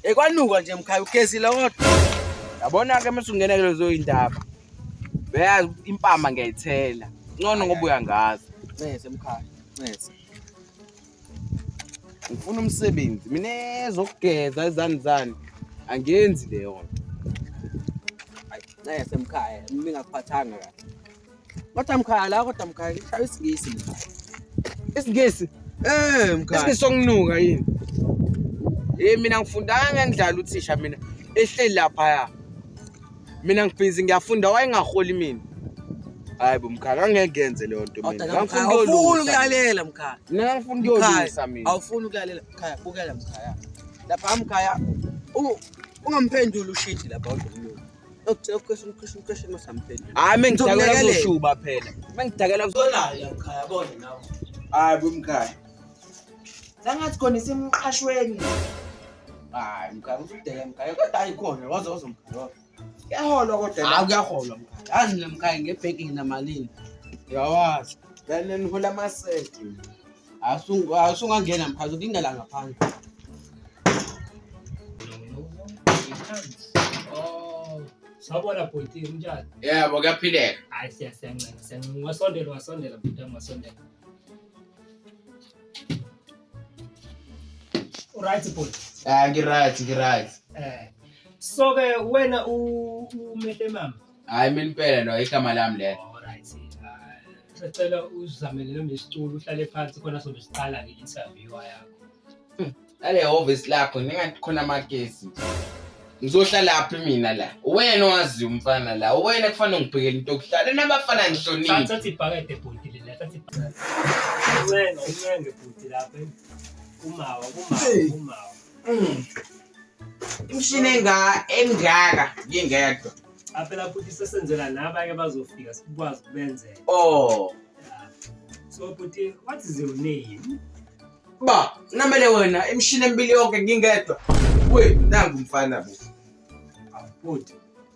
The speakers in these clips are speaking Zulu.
Ekwanuka nje mkhaya ugezile kodwa. Yabona-ke uma usungena kulezo yindaba. Beyazi ukuthi impama ngiyayithela. Ngcono ngoba uyangazi. Ncese mkhaya, ncese. Ngifuna umsebenzi. Mina ezokugeza izani zani. Angiyenzi leyo nto. Hayi, ncese mkhaya, mina ngakuphathanga kahle. Kodwa mkhaya la kodwa mkhaya ngishaya isiNgisi mkhaya. Isingisi? Eh mkhaya. Isingisi sokunuka yini? Eh mina ngifundanga ngendlala uthisha mina ehleli laphaya. Mina ngibhizi ngiyafunda wayengaholi mina. Hayi bo mkhaya angeke ngenze leyo nto mina. Kodwa Ngangifuna mkhaya awufuni ukuyolusa. ukulalela mkhaya. Mina ngangifuna Mkhaya, ukuyolusa mina. awufuni ukulalela mkhaya, bukela mkhaya. Lapha mkhaya ungamphenduli ushidi lapha udlulule. Okuthe question question question masamphendula. Hayi mengidakela Ngizokulekelela. kuzoshuba phela. Mengidakela Uzonayo mkhaya bona nawe. Hayi bo mkhaya. Sangathi khona isemqashweni. Hayi mkhaya usudela mkhaya kodwa hayi khona waze waze mkhaya. Kuyaholwa kodwa la. Hayi kuyaholwa mkhaya. Yazi mina mkhaya ngebhenki nginamalini. Uyawazi. Lana nihola amasenti. Asungangena mkhaya uzokulinda la ngaphandle. Oh, sawubona bhuti, kunjani? Yebo kuyaphileka. Hayi siyancenga, siyancenga. Ungasondela, ungasondela bhuti, ungasondela. Uright bhuti. Ah ngiright ngiright. Eh. So ke wena umehle mama. Hayi mina impela lo igama lami lelo. Alright. Sicela uzamele noma isitulo uhlale phansi khona sobe siqala ke interview yakho. Nale hhovisi lakho ningathi khona amagesi nje. Ngizohlala phi mina la? Wena owaziyo umfana la. Wena kufanele ungibhekele into yokuhlala. Nabafana ngihloniphe. Thatha ibhakede bhuti lena, thatha ibhakede. Uncenga, uncenge bhuti lapha. Kumawa, kumawa, kumawa. Imishini enga emingaka ngingedwa. Cha phela futhi sesenzela nabanye abazofika sikwazi ukubenzela. Oh. So bhuti, what is your name? Ba, namele wena imishini emibili yonke ngingedwa. We, nangu umfana bo. Bhuti,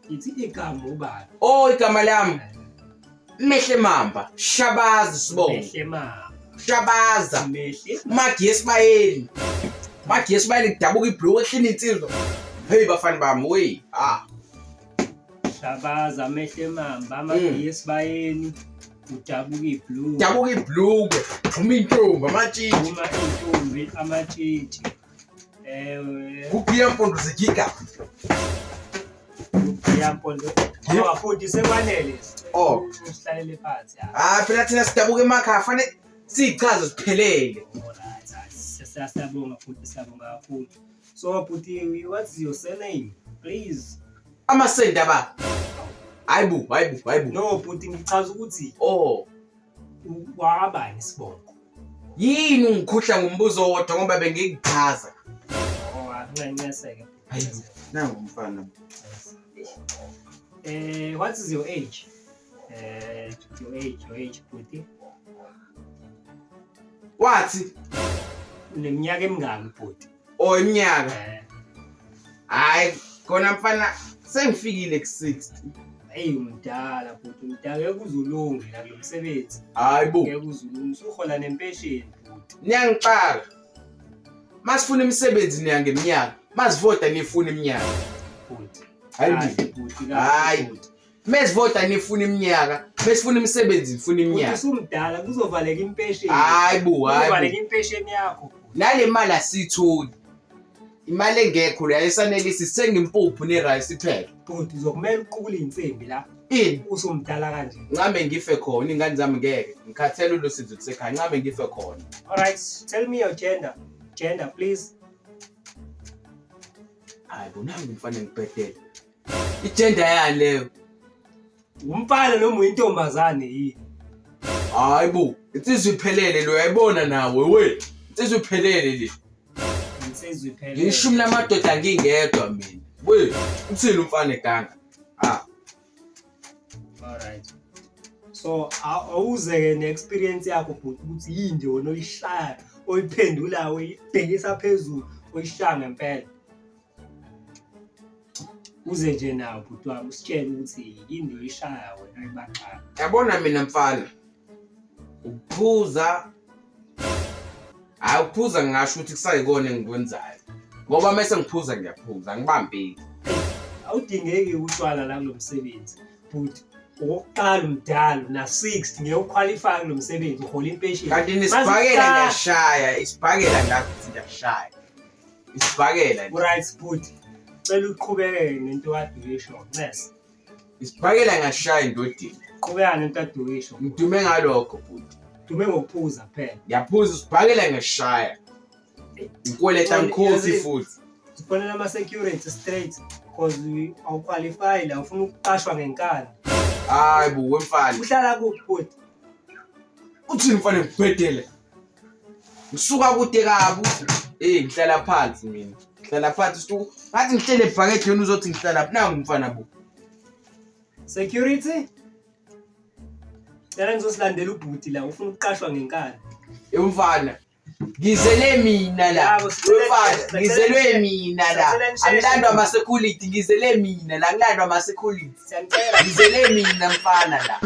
ithi igama ubani? Oh, igama lami. Mehle Mamba, Shabaza sibongo. Mehle Mamba. Shabaza. Mehle. Magiye sibayeni. Magiye sibayeni kudabuka ibhluku ehlini insizwa. Hey bafana bami, we. Ah. Shabaza Mehle Mamba, Magiye sibayeni. Udabuka ibhluku. Dabuka ibhluku. Phuma intombi amatshitshi. Phuma intombi amatshitshi. Ewe. Kugiya mpondo zigiga. Kugiya mpondo. Ngoba futhi sekwanele. Oh. Usihlalele phansi. Ah phela thina sidabuka emakhaya fanele sichaze siphelele. Alright. Siyabonga futhi siyabonga kakhulu. So bhuti what is your surname? Please. Amasenti aba. Hayibo, hayibo, hayibo. No bhuti ngichaza ukuthi oh wabani isibongo. Yini ungikhuhla ngombuzo owodwa ngoba bengikuchaza. Oh, ancenceseke. Hayibo, nangu umfana. Eh, what is your age? Eh, your age bhuti. Wathi uneminyaka emingaki bhuti? Oh, iminyaka. Hayi, khona mfana sengifikile ku-60. Eyi umdala bhuti, umdala ngeke uze ulunge la kulo msebenzi. Hayi bo. Ngeke uze ulunge, usuhola nempesheni bhuti. Niyangixaka. Masifuna imisebenzi niya ngeminyaka. Masivota nifuna iminyaka. Bhuti. Hayi bo. Bhuti, Hayi. bhuti. Mesivota nifuna iminyaka, mesifuna imisebenzi nifuna Bhuti iminyaka. usumdala kuzovaleka impesheni. Hayi bo, hayi bo. Kuzovaleka impesheni yakho. Nale mali asiyitholi. Imali engekho leyo ayisanelisi sithenga impuphu ne-rice phela. Bhuti uzokumele uqukule iy'nsimbi la. Ini? Usumdala kanje. Ncame ngife khona ingane zami ngeke. Ngikhathele ulusizi lusekhaya, ncame ngife khona. Alright, tell me your gender. Gender please. Hayi bo nami ngifanele ngibhedele. Igender yani leyo? Umfana noma uyintombazane yini? Hayi bo, insizwa iphelele lo uyayibona nawe we. Insizwa iphelele le. Insizwa iphelele. Ngishumi lamadoda ngingedwa mina. We, uthini umfana eganga? Ah. Alright. So awuze-ke ne-experience yakho bhuti ukuthi yini nje wena oyishaya oyiphendulayo oyibhekisa phezulu oyishaya ngempela. Uze nje nawo bhuti wami usitshele ukuthi yini oyishaya wena oyibaqala. Yabona mina mfana. Ukuphuza. Hayi ukuphuza ngingasho ukuthi kusayikona engikwenzayo. Ngoba mese ngiphuza ngiyaphuza, angibambeki. Awudingeki utshwala la kulo msebenzi. Bhuti, okokuqala umdala una-60 ngeke ukhwalifye kulo msebenzi uhola impesheni. Kanti nesibhakela ngiyashaya, isibhakela ngathi ngiyashaya. Isibhakela nje. Right bhuti. Cela uqhubeke nento kade uyisho. Ncese. Isibhakela ngiyashaya endodeni. Qhubeka nento kade uyisho. Ngidume ngalokho bhuti. Dume ngokuphuza kuphela. Ngiyaphuza isibhakela ngiyashaya. Ngikweleta ngikhosi futhi. Sifonela ama-security straight because awuqualify la ufuna ukuqashwa ngenkani. Hayi bo wemfana. Uhlala kuphi bhuti? Uthini mfana ngibhedele? Ngisuka kude kabi. Eh ngihlala phansi mina. Ngihlala phansi situ. Ngathi ngihlele ebhaketheni uzothi ngihlala nangu mfana bo. Security? Cela ngizosilandela ubhuti la ufuna ukuqashwa ngenkani. Emfana. Ngizele mina la. Mfana, ngizelwe mina la. Angilandwa ama-security, ngizele mina la. Ngilandwa ama-security. Ngizele mina mfana la.